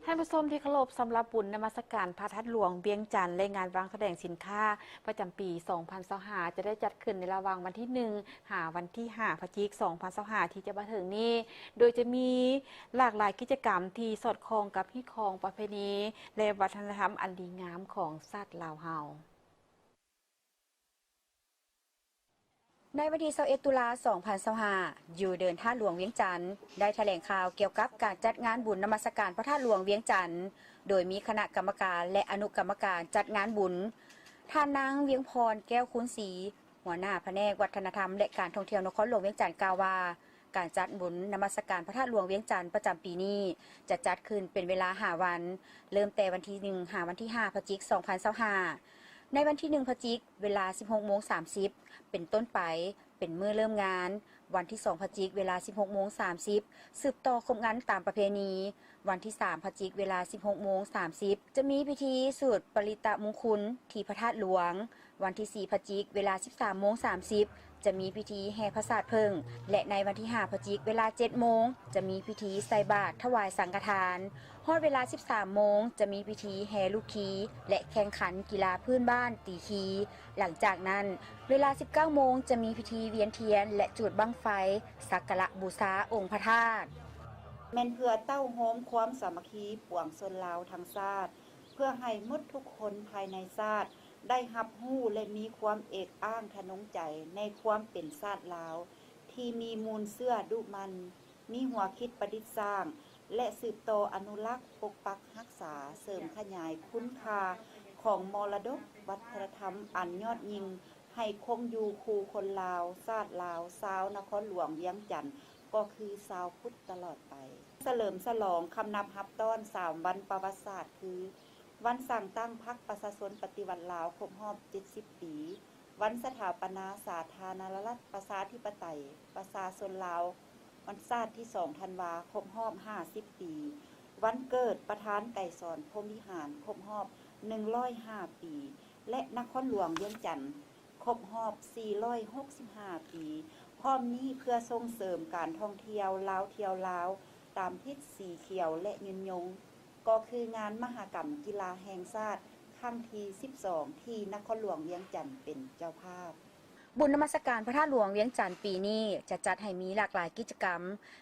ທ່ານຜູ້ຊົມທີ່ເຄົາລົບ, ສຳລັບບຸນນະມັດສະການພະທາດຫຼວງວຽງຈັນ ແລະ ງານວາງສະແດງສິນຄ້າປະຈຳປີສອງພັນຊາວຫ້າ ຈະໄດ້ຈັດຂຶ້ນໃນລະຫວ່າງວັນທີໜຶ່ງ ຫາວັນທີຫ້າ ພະຈິກ ສອງພັນຊາວຫ້າ ທີ່ຈະມາເຖິງນີ້, ໂດຍຈະມີຫຼາກຫຼາຍກິດຈະກຳທີ່ສອດຄ່ອງກັບຮີດຄອງປະເພນີ ແລະ ວັດທະນະທຳອັນດີງາມຂອງຊາດລາວເຮົາ. ໃນວັນທີຊາວເອັດ ຕຸລາ ສອງພັນຊາວຫ້າ ຢູ່ເດີ່ນທາດຫຼວງວຽງຈັນ ໄດ້ຖະແຫຼງຂ່າວກ່ຽວກັບການຈັດງານບຸນນະມັດສະການພະທາດຫຼວງວຽງຈັນ ໂດຍມີຄະນະກຳມະການ ແລະ ອະນຸກຳມະການຈັດງານບຸນ. ທ່ານນາງ ວຽງພອນ ແກ້ວຄູນສີ ຫົວໜ້າພະແນກວັດທະນະທຳ ແລະ ການທ່ອງທ່ຽວນະຄອນຫຼວງວຽງຈັນ ກ່າວວ່າ, ການຈັດບຸນນະມັດສະການພະທາດຫຼວງວຽງຈັນປະຈຳປີນີ້ ຈະຈັດຂຶ້ນເປັນເວລາຫ້າວັນ, ເລີ່ມແຕ່ວັນທີໜຶ່ງ ຫາວັນທີຫ້າ ພະຈິກ ສອງພັນຊາວຫ້າ. ໃນວັນທີໜຶ່ງ ພະຈິກ ເວລາສິບຫົກໂມງສາມສິບເປັນຕົ້ນໄປ ເປັນມື້ເລີ່ມງານ, ວັນທີສອງ ພະຈິກ ເວລາສິບຫົກໂມງສາມສິບ ສືບຕໍ່ຄົບງັນຕາມປະເພນີ, ວັນທີສາມ ພະຈິກ ເວລາສິບຫົກໂມງສາມສິບ ຈະມີພິທີສູດປະລິຕະມຸງຄຸນທີ່ພະທາດຫຼວງ, ວັນທີສີ່ ພະຈິກ ເວລາສິບສາມໂມງສາມສິບ ຈະມີພິທີແຫ່ຜາສາດເຜິ້ງ ແລະ ໃນວັນທີຫ້າ ພະຈິກ ເວລາເຈັດໂມງ ຈະມີພິທີໃສ່ບາດຖວາຍສັງຄະທານ. ຮອດເວລາສິບສາມໂມງ ຈະມີພິທີແຫ່ລູກຄີ ແລະ ແຂ່ງຂັນກິລາພື້ນບ້ານຕີຄີ. ຫຼັງຈາກນັ້ນ ເວລາສິບເກົ້າໂມງ ຈະມີພິທີວຽນທຽນ ແລະ ຈູດບັ້ງໄຟ ສັກກາລະບູຊາອົງພະທາດ. ແມ່ນເພື່ອເຕົ້າໂຮມຄວາມສາມັກຄີປວງຊົນລາວທັງຊາດ, ເພື່ອໃຫ້ໝົດທຸກຄົນພາຍໃນຊາດ ໄດ້ຮັບຮູ້ ແລະ ມີຄວາມເອກອ້າງທະນົງໃຈໃນຄວາມເປັນຊາດລາວ ທີ່ມີມູນເຊື້ອດຸໝັ່ນ, ມີຫົວຄິດປະດິດສ້າງ ແລະ ສືບຕໍ່ອະນຸລັກ, ປົກປັກຮັກສາ, ເສີມຂະຫຍາຍຄຸນຄ່າຂອງມໍລະດົກວັດທະນະທຳອັນຍອດຍິ່ງ ໃຫ້ຄົງຢູ່ຄູ່ຄົນລາວ, ຊາດລາວ, ຊາວນະຄອນຫຼວງວຽງຈັນ ກໍຄືຊາວພຸດຕະຫຼອດໄປ. ສະເຫຼີມສະຫຼອງຄຳນັບຮັບຕ້ອນສາມວັນປະຫວັດສາດ ຄື ວັນສ້າງຕັ້ງພັກປະຊາຊົນປະຕິວັດລາວຄົບຮອບເຈັດສິບປີ, ວັນສະຖາປະນາສາທາລະນະລັດປະຊາທິປະໄຕປະຊາຊົນລາວ ວັນຊາດທີສອງທັນວາ ຄົບຮອບຫ້າສິບປີ, ວັນເກີດປະທານໄກສອນ ພົມວິຫານ ຄົບຮອບໜຶ່ງຮ້ອຍຫ້າປີ ແລະ ນະຄອນຫຼວງວຽງຈັນ ຄົບຮອບສີ່ຮ້ອຍຫົກສິບຫ້າປີ. ພ້ອມນີ້ເພື່ອສົ່ງເສີມການທ່ອງທ່ຽວລາວທ່ຽວລາວ ຕາມທິດສີຂຽວ ແລະ ຍືນຍົງ ກໍຄືງານມະຫະກຳກິລາແຫ່ງຊາດຄັ້ງທີສິບສອງ ທີ່ນະຄອນຫຼວງວຽງຈັນເປັນເຈົ້າພາບ. ບຸນນະມັດສະການພະທາດຫຼວງວຽງຈັນປີນີ້ ຈະຈັດໃຫ້ມີຫຼາກຫຼາຍກິດຈະກຳ,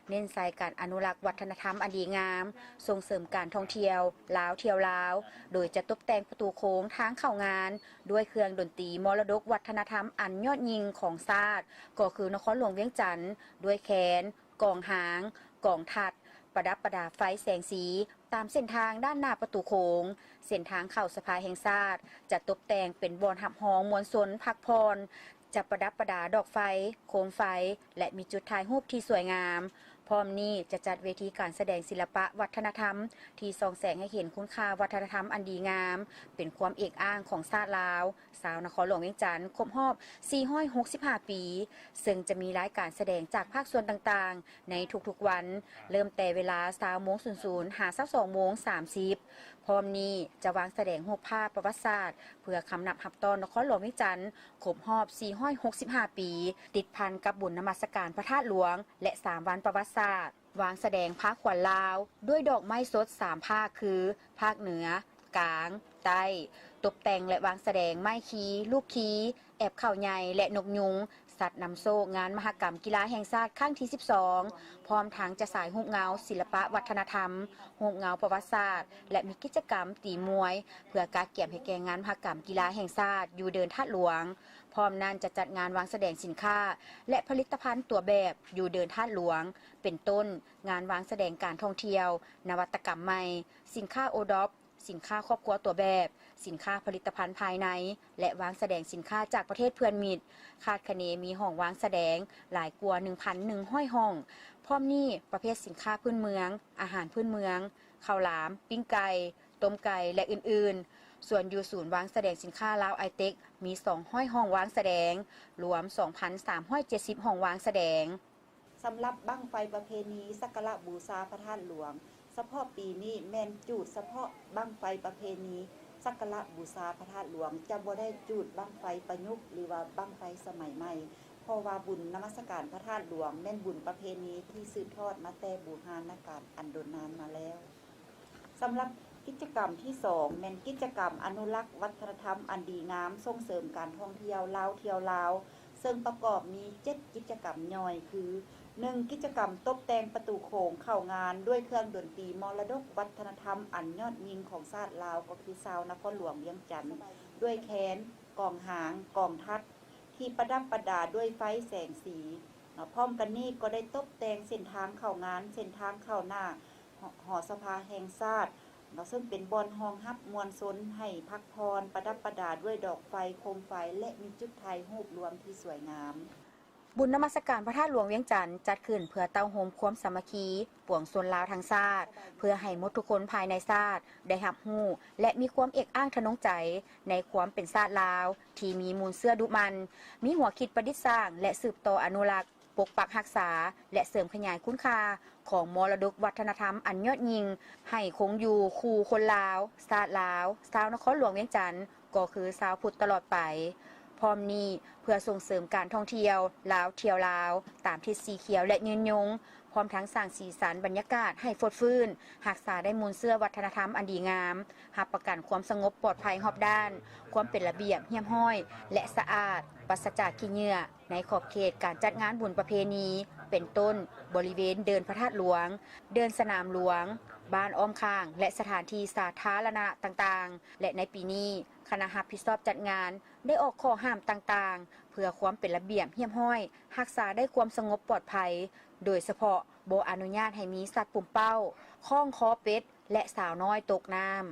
ເນັ້ນໃສ່ການອະນຸລັກວັດທະນະທຳອັນດີງາມ, ສົ່ງເສີມການທ່ອງທ່ຽວລາວທ່ຽວລາວ, ໂດຍຈະຕົບແຕ່ງປະຕູໂຄ້ງທາງເຂົ້າງານດ້ວຍເຄື່ອງດົນຕີມໍລະດົກວັດທະນະທຳອັນຍອດຍິ່ງຂອງຊາດ ກໍຄືນະຄອນຫຼວງວຽງຈັນ ດ້ວຍແຄນ, ກອງຮາງ, ກອງທັດ, ປະດັບປະດາໄຟແສງສີ ຕາມເສັ້ນທາງດ້ານໜ້າປະຕູໂຄ້ງ. ເສັ້ນທາງເຂົ້າສະພາແຫ່ງຊາດ ຈະຕົບແຕ່ງເປັນບ່ອນຮັບຮອງມວນຊົນພັກຜ່ອນ, ຈະປະດັບປະດາດອກໄຟ, ໂຄມໄຟ ແລະ ມີຈຸດຖ່າຍຮູບທີ່ສວຍງາມ. ພ້ອມນີ້ຈະຈັດເວທີການສະແດງສິລະປະວັດທະນະທຳ ທີ່ສ່ອງແສງໃຫ້ເຫັນຄຸນຄ່າວັດທະນະທຳອັນດີງາມ, ເປັນຄວາມເອກອ້າງຂອງຊາດລາວ. ຊາວນະຄອນຫຼວງວຽງຈັນຄົບຮອບສີ່ຮ້ອຍຫົກສິບຫ້າປີ, ເຊິ່ງຈະມີລາຍການສະແດງຈາກພາກສ່ວນຕ່າງໆໃນທຸກໆວັນ, ເລີ່ມແຕ່ເວລາຊາວໂມງສູນສູນ ຫາຊາວສອງໂມງສາມສິບ. ພ້ອມນີ້ຈະວາງສະແດງຮູບພາບປະຫວັດສາດ ເພື່ອຄຳນັບຮັບຕ້ອນນະຄອນຫຼວງວຽງຈັນຄົບຮອບສີ່ຮ້ອຍຫົກສິບຫ້າປີ, ຕິດພັນກັບບຸນນະມັດສະການພະທາດຫຼວງ ແລະ ສາມວັນປະຫວັດສາດ. ວາງສະແດງພາຂວັນລາວ ດ້ວຍດອກໄມ້ສົດສາມພາກ ຄື ພາກເໜືອ, ກາງ, ໃຕ້, ຕົບແຕ່ງ ແລະ ວາງສະແດງໄມ້ຄີ, ລູກຄີ, ແອບເຂົ້າໃຫຍ່ ແລະ ນົກຍຸງ, ສັດນຳໂຊກ ງານມະຫະກຳກິລາແຫ່ງຊາດຄັ້ງທີສິບສອງ, ພ້ອມທັງຈະສາຍຮູບເງົາສິລະປະວັດທະນະທຳ, ຮູບເງົາປະຫວັດສາດ ແລະ ມີກິດຈະກຳຕີມວຍ ເພື່ອກະກຽມໃຫ້ແກ່ງານມະຫະກຳກິລາແຫ່ງຊາດຢູ່ເດີ່ນທາດຫຼວງ. ພ້ອມນັ້ນຈະຈັດງານວາງສະແດງສິນຄ້າ ແລະ ຜະລິດຕະພັນຕົວແບບຢູ່ເດີ່ນທາດຫຼວງ ເປັນຕົ້ນ ງານວາງສະແດງການທ່ອງທ່ຽວ, ນະວັດຕະກຳໃໝ່, ສິນຄ້າໂອດອບ, ສິນຄ້າຄອບຄົວຕົວແບບ, ສິນຄ້າຜະລິດຕະພັນພາຍໃນ ແລະ ວາງສະແດງສິນຄ້າຈາກປະເທດເພື່ອນມິດ. ຄາດຄະເນມີຫ້ອງວາງສະແດງຫຼາຍກວ່າໜຶ່ງພັນໜຶ່ງຮ້ອຍຫ້ອງ. ພ້ອມນີ້ ປະເພດສິນຄ້າພື້ນເມືອງ, ອາຫານພື້ນເມືອງ, ເຂົ້າຫຼາມ, ປີ້ງໄກ່, ຕົ້ມໄກ່ ແລະ ອື່ນໆ. ສ່ວນຢູ່ສູນວາງສະແດງສິນຄ້າລາວໄອເຕັກ ມີສອງຮ້ອຍຫ້ອງວາງສະແດງ, ລວມສອງພັນສາມຮ້ອຍເຈັດສິບຫ້ອງວາງສະແດງ. ສຳລັບບັ້ງໄຟປະເພນີສັກກາລະບູຊາພະທາດຫຼວງ ສະເພາະປີນີ້ແມ່ນຈູດສະເພາະບັ້ງໄຟປະເພນີສັກກາລະບູຊາພະທາດຫຼວງ, ຈະບໍ່ໄດ້ຈູດບັ້ງໄຟປະຍຸກ ຫຼືວ່າບັ້ງໄຟສະໄໝໃໝ່, ເພາະວ່າບຸນນະມັດສະການພະທາດຫຼວງແມ່ນບຸນປະເພນີທີ່ສືບທອດມາແຕ່ບູຮານນະການອັນດົນນານມາແລ້ວ. ສ ສຳລັບກິດຈະກຳທີສອງ ແມ່ນກິດຈະກຳອະນຸລັກວັດທະນະທຳອັນດີງາມ ສົ່ງເສີມການທ່ອງທ່ຽວ ລາວທ່ຽວລາວ ເຊິ່ງປະກອບມີເຈັດກິດຈະກຳຍ່ອຍ ຄື ໜຶ່ງ ກິດຈະກຳຕົບແຕ່ງປະຕູໂຂງເຂົ້າງານດ້ວຍເຄື່ອງດົນຕີມໍລະດົກວັດທະນະທຳອັນຍອດຍິ່ງຂອງຊາດລາວ ກໍຄືຊາວນະຄອນຫຼວງວຽງຈັນ ດ້ວຍແຄນ, ກອງຫາງ, ກອງທັດ ທີ່ປະດັບປະດາດ້ວຍໄຟແສງສີ. ເນາະ ພ້ອມກັນນີ້ກໍໄດ້ຕົບແຕ່ງເສັ້ນທາງເຂົ້າງານ, ເສັ້ນທາງເຂົ້າໜ້າ ຫໍ ຫໍສະພາແຫ່ງຊາດເນາະ ເຊິ່ງເປັນບ່ອນຮອງຮັບມວນຊົນໃຫ້ພັກຜ່ອນ, ປະດັບປະດາດ້ວຍດອກໄຟ, ໂຄມໄຟ ແລະ ມີຈຸດຖ່າຍຮູບລວມທີ່ສວຍງາມ. ບຸນນະມັດສະການພະທາດຫຼວງວຽງຈັນ ຈັດຂຶ້ນເພື່ອເຕົ້າໂຮມຄວາມສາມັກຄີປວງຊົນລາວທັງຊາດ, ເພື່ອໃຫ້ໝົດທຸກຄົນພາຍໃນຊາດໄດ້ຮັບຮູ້ ແລະ ມີຄວາມເອກອ້າງທະນົງໃຈໃນຄວາມເປັນຊາດລາວ ທີ່ມີມູນເຊື້ອດຸໝັ່ນ, ມີຫົວຄິດປະດິດສ້າງ ແລະ ສືບຕໍ່ອະນຸລັກ, ປົກປັກຮັກສາ ແລະ ເສີມຂະຫຍາຍຄຸນຄ່າຂອງມໍລະດົກວັດທະນະທຳອັນຍອດຍິ່ງ ໃຫ້ຄົງຢູ່ຄູ່ຄົນລາວ, ຊາດລາວ, ຊາວນະຄອນຫຼວງວຽງຈັນ ກໍຄືຊາວພຸດຕະຫຼອດໄປ. ພ້ອມນີ້ ເພື່ອສົ່ງເສີມການທ່ອງທ່ຽວລາວທ່ຽວລາວ ຕາມທິດສີຂຽວ ແລະ ຍືນຍົງ, ພ້ອມທັງສ້າງສີສັນບັນຍາກາດໃຫ້ຟົດຟື້ນ, ຮັກສາໄດ້ມູນເຊື້ອວັດທະນະທຳອັນດີງາມ, ຮັບປະກັນຄວາມສະຫງົບປອດໄພຮອບດ້ານ, ຄວາມເປັນລະບຽບຮຽບຮ້ອຍ ແລະ ສະອາດ, ປາສະຈາກຂີ້ເຫຍື້ອ ໃນຂອບເຂດການຈັດງານບຸນປະເພນີ ເປັນຕົ້ນ ບໍລິເວນເດີ່ນພະທາດຫຼວງ, ເດີ່ນສະໜາມຫຼວງ, ບ້ານອ້ອມຂ້າງ ແລະ ສະຖານທີ່ສາທາລະນະຕ່າງໆ ແລະ ໃນປີນີ້ ຄະນະຮັບຜິດຊອບຈັດງານໄດ້ອອກຂໍ້ຫ້າມຕ່າງໆ ເພື່ອຄວາມເປັນລະບຽບຮຽບຮ້ອຍ, ຮັກສາໄດ້ຄວາມສະຫງົບປອດໄພ, ໂດຍສະເພາະບໍ່ອະນຸຍາດໃຫ້ມີສັດປຸມເປົ້າ, ຄ້ອງຄໍເປັດ ແລະ ສາວນ້ອຍຕົກນ້ຳ.